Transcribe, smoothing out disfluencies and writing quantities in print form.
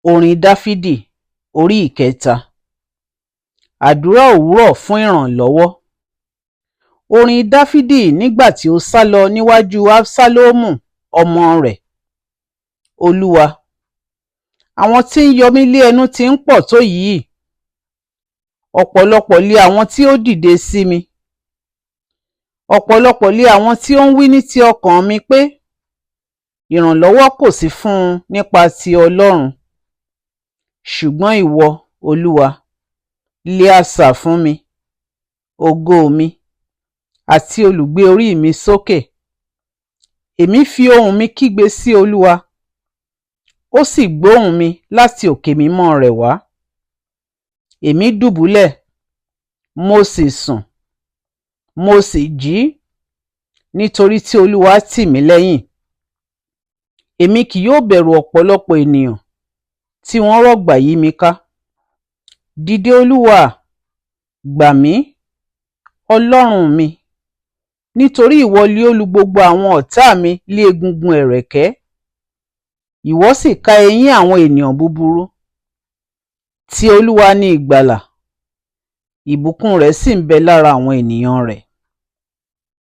Orin Dáfídì orí ìkẹta. Àdúrà òwúrọ̀ fún ìrànlọ́wọ́. Orin Dáfídì nígbà tí ó sálọ níwájú Ábsálómù ọmọ rẹ̀. Olúwa, àwọn tí ń yọ mí lé ẹnu ti ń pọ̀ tó yìí. Ọ̀pọ̀lọpọ̀ lé àwọn tí ó dìde sí mi. Ọ̀pọ̀lọpọ̀ lé àwọn tí ó ń wí ní ti ọkàn mi pé, ìrànlọ́wọ́ kò sí fún un nípa ti Ọlọ́run. Ṣùgbọ́n ìwọ, Olúwa, lé asà fún mi, ògo mi, àti olùgbé orí mi sókè. Èmi fi ohùn mi kígbe sí Olúwa, ó sì gbóhùn mi láti òkè mímọ́ rẹ̀ wá. Èmi dùbúlẹ̀, mo sì sùn, mo sì jí, nítorí tí Olúwa tì mí lẹ́yìn. Èmi kì yóò bẹ̀rù ọ̀pọ̀lọpọ̀ ènìyàn tí wọ́n rọ̀gbà yí mi ká. Dìde, Olúwa, gbà mí, Ọlọ́run mi, nítorí ìwọ lé ó lu gbogbo àwọn ọ̀tá mi lé egungun ẹ̀rẹ̀kẹ́. Ìwọ sì ká eyín àwọn ènìyàn búburú. Ti Olúwa ni ìgbàlà, ìbùkún rẹ̀ sì ń bẹ lára àwọn ènìyàn rẹ̀.